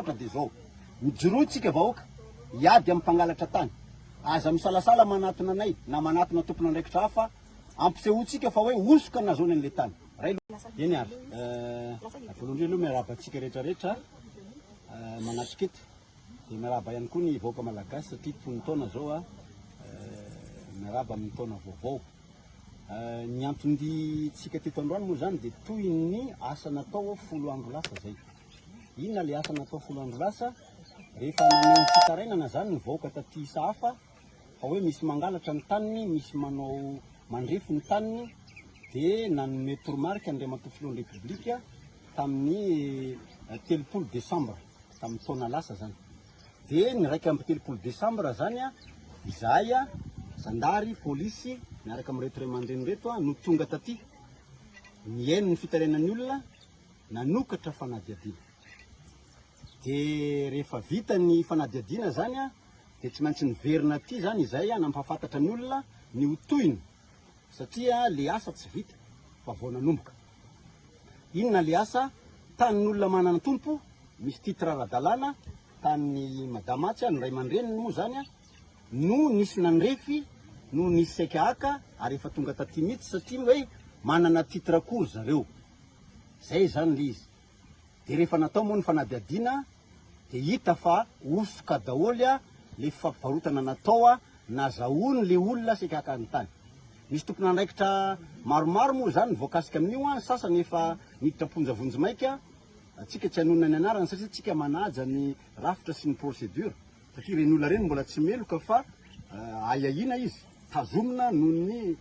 Hafatra dia izao, mijoroa tsika vahoaka, hiady amin'ny mpangalatra tany. Aza misalasala manatona anay na manatona tompon'andraikitra hafa, ampisehoantsika fa hoe hosoka nazahoany an'ilay tany. Ray Eny ary, voalohany indrindra aloha miarahaba antsika rehetra rehetra manatrika eto. Dia miarahaba ihany koa ny vahoaka malagasy satria tonon-taona izao, miarahaba amin'ny taona vaovao. Ny anton-diantsika teto androany moa izany dia toy ny asa natao 10 andro lasa izay. Inona ilay asa natao 10 andro lasa? Rehefa naneho ny fitarainana izany ny vahoaka taty Sahafa fa hoe misy mangalatra ny taniny, misy manao mandrefy ny taniny, dia nanome toromarika Andriamatoa Filohan'ny Repoblika tamin'ny 30 desambra, tamin'ny taona lasa izany. Dia ny 31 desambra izany izahay zandary, polisy miaraka amin'ireto ray aman-dreny ireto no tonga taty nihaino ny fitarainan'ny olona, nanokatra fanadihadiana. Dia rehefa vita ny fanadihadiana izany dia tsy maintsy niverina aty izany izahay nampahafantatra ny olona ny ho tohiny satria le asa tsy vita fa vao nanomboka. Inona le asa? Tanin'olona manana tompo, misy titre ara-dalàna, tanin'i madama atsy, ny ray aman-dreniny moa izany no nisy nandrefy, no nisy saika haka ary efa tonga taty mihitsy satria hoe manana titre koa ry zareo. Zay izany le izy. Dia rehefa natao moa ny fanadihadiana dia hita fa hosoka daholo le fifampivarotana natao nazahoany le olona saika haka ny tany. Misy tompon'andraikitra maromaro moa izany ny voakasika amin'io, ny sasany efa niditra am-ponja vonjimaika, tsika tsy hanonona ny anarany satria tsika manaja ny rafitra sy ny procédure satria ireny olona ireny mbola tsy meloka fa ahiahiana izy, tazomina noho ny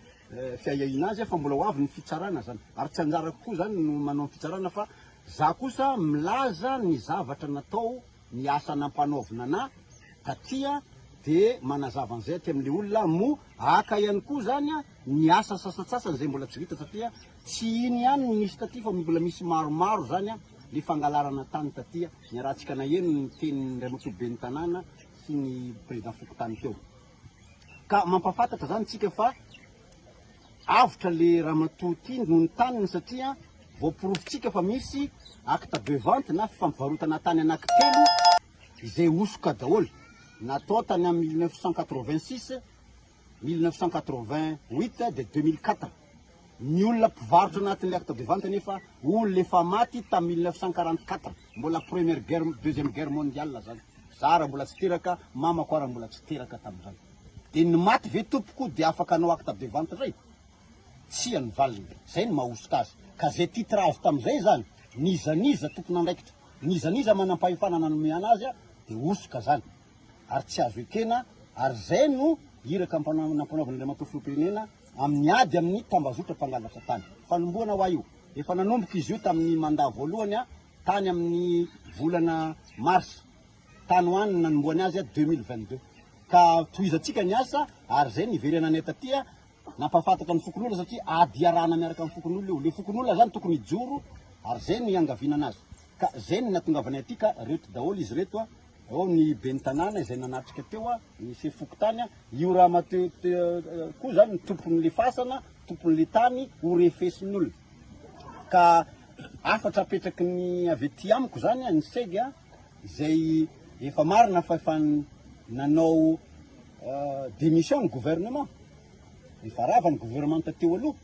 fiahiahiana azy fa mbola ho avy ny fitsarana zany ary tsy anjarako koa zany no manao ny fitsarana fa za kosa milaza ny zavatra natao ny asa nampanaovina anah taty de manazava an'izay aty amin'le olona moa aka ihany koa zany ny asa sasantsasany zay mbola tsy vita satria tsy iny ihany no nisy taty fa mbola misy maromaro zany le fangalarana tany taty niarahantsika naheno ny tenin'ny Andriamatoa ben'ny tanàna sy ny président fokontany teo. Ka mampafantatra zany tsika fa avotra le ramatoa ty noho ny taniny satria voaporofontsika fa misy acte de vente na fifampivarotana tany anaky telo izay hosoka daholo natao tany amin'ny 1986, 1988 de 2004. Ny olona mpivarotra anatin'le acte de vente nefa olona efa maty tamin'ny 1944, mbola première guerre, deuxième guerre mondiale zany. Za ara mbola tsy teraka, mamako ara mbola tsy teraka tamin'izany. Dia ny maty ve tompoko dia afaka hanao acte de vente indray? Tsia ny valiny. Zay no maha-hosoka azy. Ka zay titre azo tamin'izay zany, n'iza n'iza tompon'andraikitra, n'iza n'iza manam-pahefana nanome anazy dia hosoka zany. Ary tsy azo ekena, ary zay no iraka nampanaovin'Andriamatoa Filoham-pirenena amin'ny ady amin'ny tambazotra mpangalatra tany. Fanombohana ho ahy io. Efa nanomboka izy io tamin'ny mandat voalohany tany amin'ny volana mars tany ho any no nanombohany azy 2022. Ka tohizantsika ny asa ary zay niverenanay taty nampahafantatra ny fokonolona satria ady iarahana miaraka amin'ny fokonolona io. Le fokonolona zany tokony hijoro ary zay no iangaviana anazy. Ka zay no nahatongavanay aty ka reto daholo izy reto ao ny ben'ny tanàna izay nanatrika teo, ny sefo fokontany, io ramatoa koa zany ny tompon'le fasana, tompon'le tany ho refesin'olona. Ka hafatra apetraky ny avy aty amiko zany ny SEG izay efa marina fa efa nanao démission ny gouvernement, efa rava ny gouvernement teo aloha.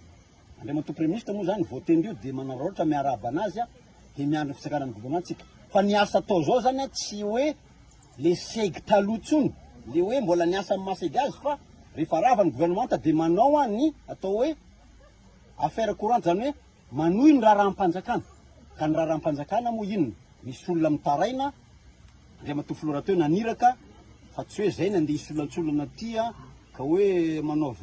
Andriamatoa Praiminisitra moa zany voatendry io dia manararaotra miarahaba anazy dia miandry ny fitsanganan'ny gouvernement tsika. Fa ny asa atao zao zany tsy hoe le SEG taloha tsony, le hoe mbola niasa amin'ny maha SEG azy fa rehefa rava ny gouvernement dia manao ny atao hoe affaire courante, zany hoe manohy ny raharaham-panjakana. Ka ny raharaham-panjakana moa inona? Misy olona mitaraina, Andriamatoa Filoha rahateo naniraka fa tsy hoe zay nandeha hisolantsolana aty ka hoe manao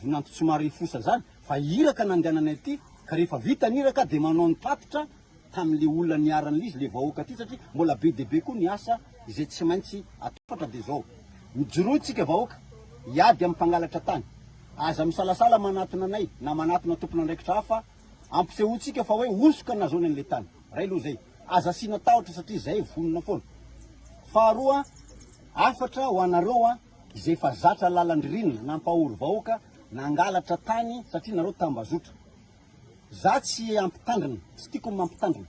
vinanto tsy marefosa zany fa iraka nandehananay aty ka rehefa vita ny iraka dia manao ny tatitra tamin'le olona niharan'ilay izy, le vahoaka aty satria mbola be dia be koa ny asa izay tsy maintsy atao. Dia zao, mijoroa tsika vahoaka hiady amin'ny mpangalatra tany. Aza misalasala manatona anay na manatona tompon'andraikitra hafa, ampisehoantsika fa hoe hosoka nazahoany an'ilay tany. Ray aloha zay. Aza asiana tahotra satria zay vonona foana. Faharoa, hafatra ho anareo izay efa zatra lalan-dririnina nampahory vahoaka nangalatra tany satria nareo tambazotra. Za tsy hampitandrina, tsy tiako ny mampitandrina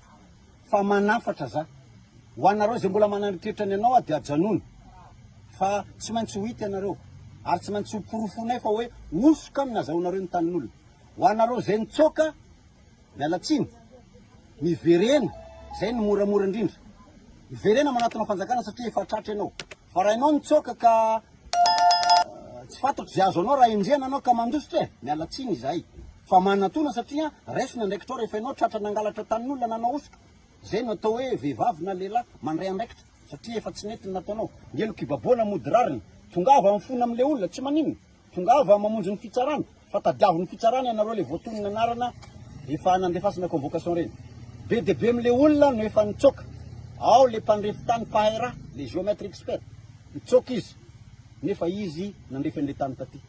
fa manafatra za. Ho anareo izay mbola mananritreritra ny anao dia ajanony fa tsy maintsy ho hita ianareo ary tsy maintsy ho porofonay fa hoe hosoka no nazahoanareo ny tanin'olona. Ho anareo izay nitsoaka, miala tsiny, miverena, izay no moramora indrindra. Miverena manatona fanjakana satria efa tratra ianao. Fa raha ianao nitsoaka ka tsy fantatro izay azo anao raha enjehana anao ka mandositra e, miala tsiny izahay. Fa manatona satria raiso ny andraikitrao rehefa ianao tratra nangalatra tanin'olona nanao hosoka. Zay no atao hoe vehivavy na lehilahy mandray andraikitra satria efa tsy nety ny nataonao. Ny heloka ibaboana mody rariny. Tongava mifona amin'ilay olona, tsy maninona. Tongava mamonjy ny fitsarana fa tadiavo ny fitsarana ianareo ilay voatonona anarana efa nandefasana convocation ireny. Be dia be amin'ilay olona no efa nitsoaka. Ao ilay mpandrefy tany mpahay raha, le géomètre expert. Nitsoaka izy nefa izy nandrefy an'ilay tany taty.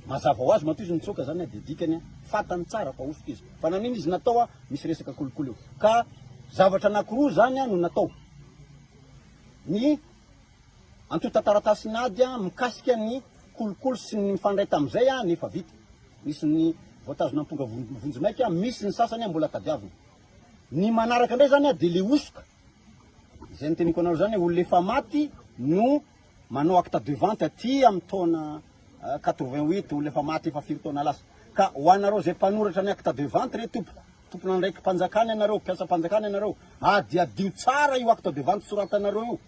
Mazava ho azy matoa izy nitsoaka zany dia dikany fantany tsara fa hosoka izy. Fa nanino izy natao misy resaka kolikoly eo. Ka zavatra anakiroa zany no natao. Ny antontan-taratasin'ady mikasika ny kolikoly sy ny mifandray tamin'izay nefa vita. Misy ny voatazona am-ponga vonjimaika, misy ny sasany mbola tadiavina. Ny manaraka indray zany dia le hosoka. Izay noteniko anareo zany olona efa maty no manao acte de vente aty amin'ny taona 88, olona efa maty efa firy taona lasa. Ka ho anareo izay mpanoratra ny acte de vente re tompoko, tompon'andraiki-panjakana ianareo, mpiasam-panjakana ianareo, adiadio tsara io acte de vente soratanareo io.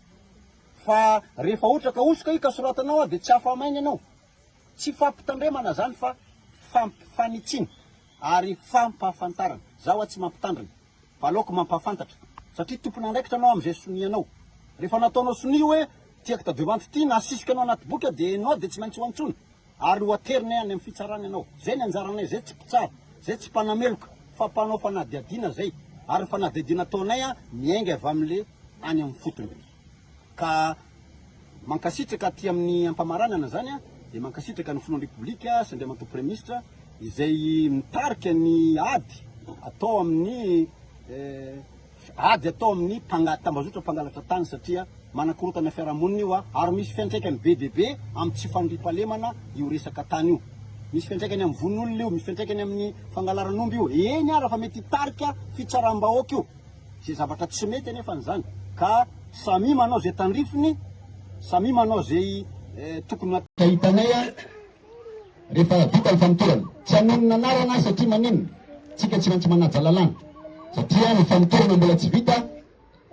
Fa rehefa ohatra ka hosoka io ka soratanao dia tsy afa-maina ianao. Tsy fampitandremana zany fa fampifanitsiana ary fampahafantarana. Za hoa tsy mampitandrina fa aleoko mampahafantatra satria tompon'andraikitra anao amin'izay sonianao. Rehefa nataonao sonia hoe ty acte de vente ty nasisika anao anaty boky dia enao dia tsy maintsy ho antsoina ary ho aterinay any amin'ny fitsarana ianao. Zay ny anjaranay, zay tsy mpitsara, zay tsy mpanameloka fa mpanao fanadihadiana zay ary ny fanadihadiana ataonay miainga avy amin'le any amin'ny fotony. Ka mankasitraka aty amin'ny ampamaranana zany dia mankasitraka ny filohan'ny Repoblika sy Andriamatoa Praiminisitra izay mitarika ny ady atao amin'ny ady atao amin'ny tambazotra mpangalatra tany satria manakorotana fiarahamonina io ary misy fiantraikany be dia be amin'ny tsy fandriampahalemana io resaka tany io. Misy fiantraikany amin'ny vono olona io, misy fiantraikany amin'ny fangalaran'omby io, eny ara fa mety hitarika fitsaram-bahoaka io. Izay zavatra tsy mety anefa izany ka samia manao izay tandrifiny, samia manao izay tokony hatao. Ka hitanay a, rehefa vita ny famotorana, tsy hanonona anarana aho satria maninona? Tsika tsy maintsy manaja lalàna, satria ny famotorana mbola tsy vita,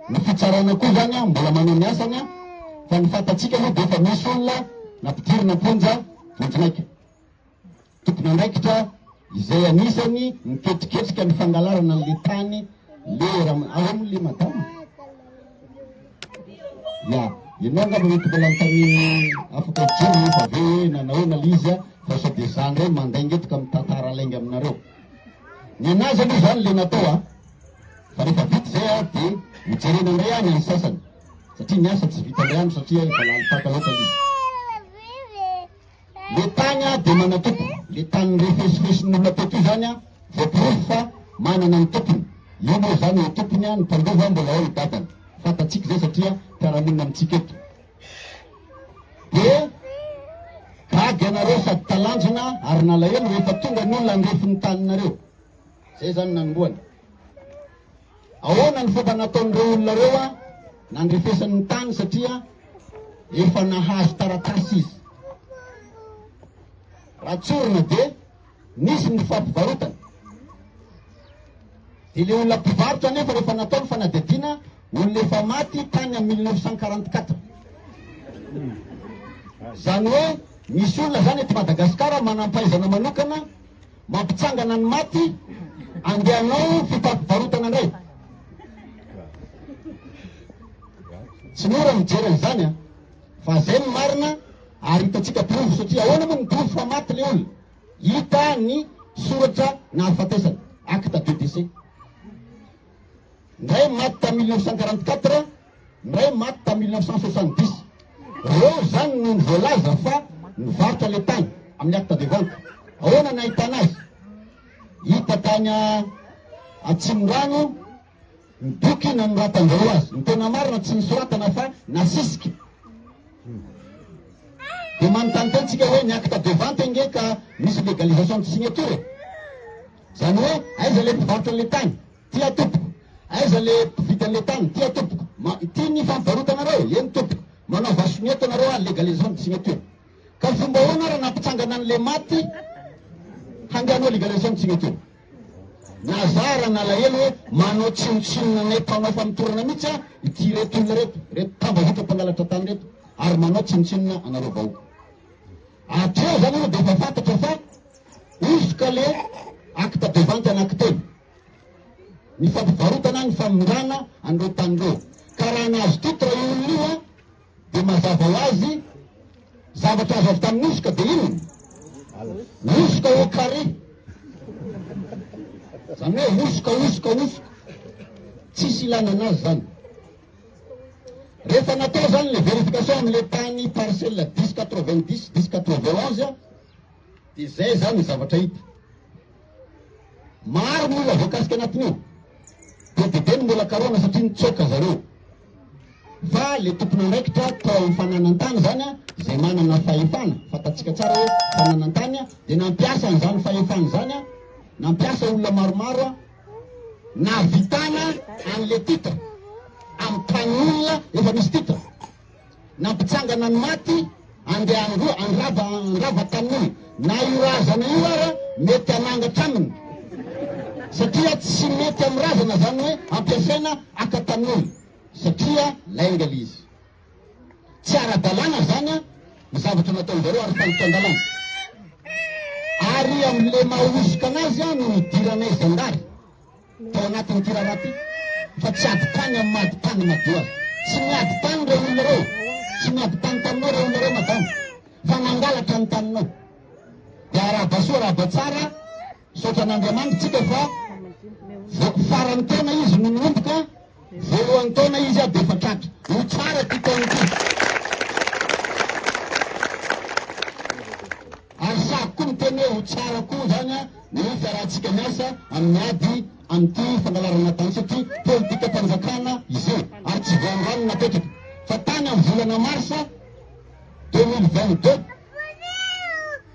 ny fitsarana koa zany a mbola manao ny asany a, fa ny fantatsika aloha dia efa misy olona nampidirina am-ponja vonjimaika. Tompon'andraikitra izay anisany niketriketrika ny fangalarana an'le tany le ram ahoa moa le madama? Ya, ianao angamba mety mbola anontanian'ny afaka hijoro nefa avy eo hoe nanahoana le izy a, fa sao dia za ndray mandainga eto ka mitantara lainga aminareo. Ny anazy aloha zany le natao a, fa rehefa vita izay a dia hojerena indray any ny sasany satria ny asa tsy vita indray andro satria efa lalim-paka loatra le izy. Le tany a dia manana tompony, le tany nirefesifesin'olona teto io zany a voaporofo fa manana ny tompony, io moa zany eo tompony a, ny mpandova mbola ao ny dadany, fantatsika zay satria mpiara-monina amintsika eto. Dia gaga ianareo sady talanjona ary nalahelo rehefa tonga ny olona handrefy ny taninareo. Zay zany nanombohana. Ahoana ny fomba nataon'ireo olona ireo a nandrefesany ny tany satria efa nahazo taratasy izy. Raha tsorina dia nisy ny fampivarotana. Dia ilay olona mpivarotra anefa rehefa natao ny fanadihadiana olona efa maty tany amin'ny 1944. Izany hoe misy olona izany eto Madagasikara manam-pahaizana manokana Mampitsangana ny maty andeha hanao fifampivarotana indray. Tsy mora mijery an'izany an. Fa zay ny marina ary hitantsika porofo satria ahoana moa ny porofo fa maty le olona? Hita ny soratra nahafatesana, acte de décès. Ndray maty tamin'ny 1944, ndray maty tamin'ny 1970. Reo zany no voalaza fa nivarotra le tany amin'ny acte de vente. Ahoana nahitana azy? Hita tany Atsimondrano ny boky nanoratan'zareo azy. Ny tena marina tsy nisoratana fa nasisika. Dia manontany tena tsika hoe ny acte de vente ange ka misy légalisation de signature e. Zany hoe aiza le mpivarotra le tany? Tia tompoko. Aiza le mpividy an'le tany? Tia tompoko. Ma, ity ny fampivarotanareo? Eny tompoko. Manaova sonia eto nareo a, légalisation de signature. Ka fomba ahoana ary nampitsangana an'le maty handeha hanao légalisation de signature? Na za ara nalahelo hoe manao tsinontsinona anay mpanao famotorana mihitsy a ity ireto olona ireto, ireto tambazotra mpangalatra tany ireto ary manao tsinontsinona anareo vahoaka. Hatreo zany aloha dia efa fantatra fa hosoka le acte de vente anankitelo. Ny fampivarotana, ny famindrana an'ireo tany ireo. Ka raha nahazo titre io olona io a, dia mazava ho azy zavatra azo avy tamin'ny hosoka dia inona? Hosoka au carré. Zany hoe hosoka, hosoka, hosoka. Tsisy ilana anazy zany. Rehefa natao zany le vérification amin'le tany parcelle 10 90, 10 91 dia zay zany ny zavatra hita. Maro ny olona voakasika anatin'io. Be dia be ny mbola karohana satria nitsoaka zareo. Fa le tompon'andraikitra tao amin'ny fananan-tany zany izay manana fahefana, fantatsika tsara hoe fananan-tany dia nampiasa an'izany fahefana izany, nampiasa olona maromaro nahavitana an'le titre amin'ny tanin'olona efa misy titre. Nampitsangana ny maty andeha handroa handrava handrava tanin'olona. Na io razana io ara mety hanangatra aminy satria tsy mety amin'ny razana zany hoe ampiasaina haka tanin'olona satria lainga le izy. Tsy ara-dalàna zany ny zavatra nataon'zareo ary fandikan-dalàna. Ary amin'le maha hosoka anazy no nidiranay zandary. tao anatin'ity raharaha ity fa tsy ady tany amin'ny maha ady tany madio azy. Tsy miady tany ireo olona ireo, tsy miady tany taminao ireo olona ireo madama fa nangalatra ny taninao. Dia arahaba soa arahaba tsara, misaotra an'Andriamanitra tsika fa faran'ny taona izy no nanomboka, voalohan'ny taona izy dia efa tratra. Ho tsara ity taona ity. Ary sahy koa miteny hoe ho tsara koa izany ny fiarahantsika miasa amin'ny ady amin'ity fangalarana tany satria politikam-panjakana izy io ary tsy vao androany no napetraka fa tany amin'ny volana marsa 2022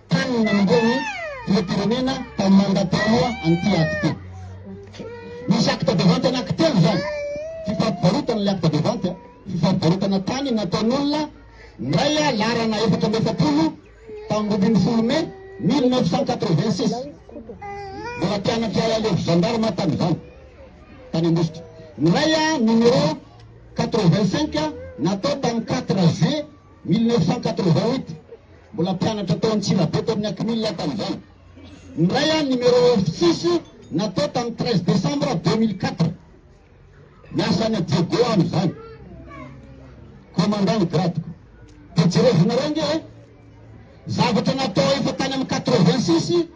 tany no nanombohan'ny filoham-pirenena tamin'ny mandat teo aloha an'ity ady ity. Misy acte de vente anankitelo izany, fifampivarotana ilay acte de vente, fifampivarotana tany nataon'olona ny iray laharana 44 tamin'ny 12 mai 1986. Mbola mpianatra élève gendarme tamin'izany tany Ambositra. Ny iray numéro 85 natao tamin'ny 4 juillet 1988. Mbola mpianatra tao Antsirabe tao amin'ny ACMIL tamin'izany. Ny iray numéro 6 natao tamin'ny 13 décembre 2004. Miasa any Diego amin'izany. Commandant ny grade-ko. Dia jerevinareo ange e. Zavatra natao efa tany amin'ny 86,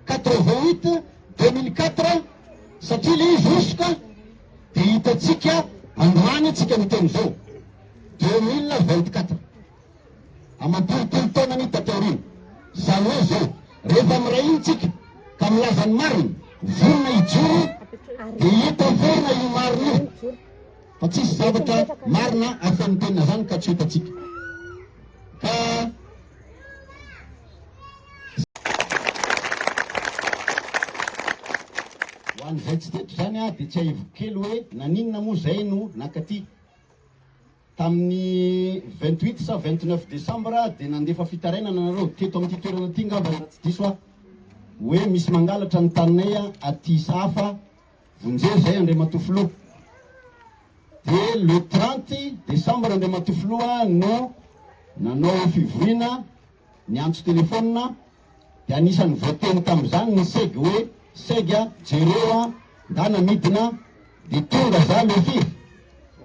88, 2004, satria ilay izy hosoka, dia hitantsika androany tsika miteny izao. 2024. Amam-polopolo taona ny taty aoriana. Izany hoe izao, rehefa miray iny tsika ka milaza ny marina, vonona hijoro, dia hita foana io marina io. Fa tsisy zavatra marina afenimpenina zany ka tsy ho hitantsika. Ka ho an'izay tsy teto izany dia tsiahiviko kely hoe naninona moa izay no nankaty. Tamin'ny 28 sa 29 décembre dia nandefa fitarainana nareo teto amin'ity toerana ity ngamba raha tsy diso aho hoe misy mangalatra ny taninay aty Sahafa, vonjeo izay Andriamatoa Filoha. Dia le 30 décembre Andriamatoa Filoha no nanao fivoriana, niantso téléphone, dia anisan'ny voateny tamin'izany ny seg hoe seg jereo a, ndana midina, dia tonga za le firy?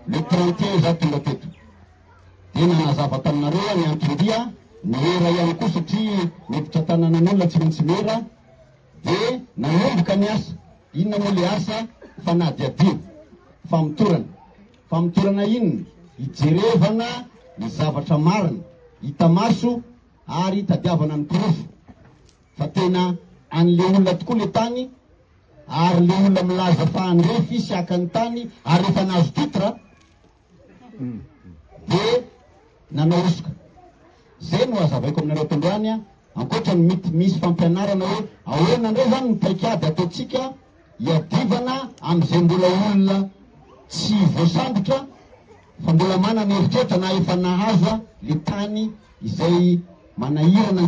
Le 31 za tonga teto. Dia nanazava taminareo aho ny anton-dia, niera ihany koa satria miditra tanànan'olona tsy maintsy miera, dia nanomboka ny asa. Inona moa le asa? Fanadihadiana, famotorana. Famotorana inona? Hijerevana ny zavatra marina, hita maso ary hitadiavana ny porofo fa tena an'le olona tokoa le tany ary le olona milaza fa handrefy sy haka ny tany ary efa nahazo titre dia nanao hosoka. Zay no hazavaiko aminareo tandroany, ankoatra ny mity misy fampianarana hoe ahoana indray zany ny paikady ataontsika. Iadivana amin'izay mbola olona tsy voasambotra fa mbola manana eritreritra na efa nahazo le tany izay manahirana.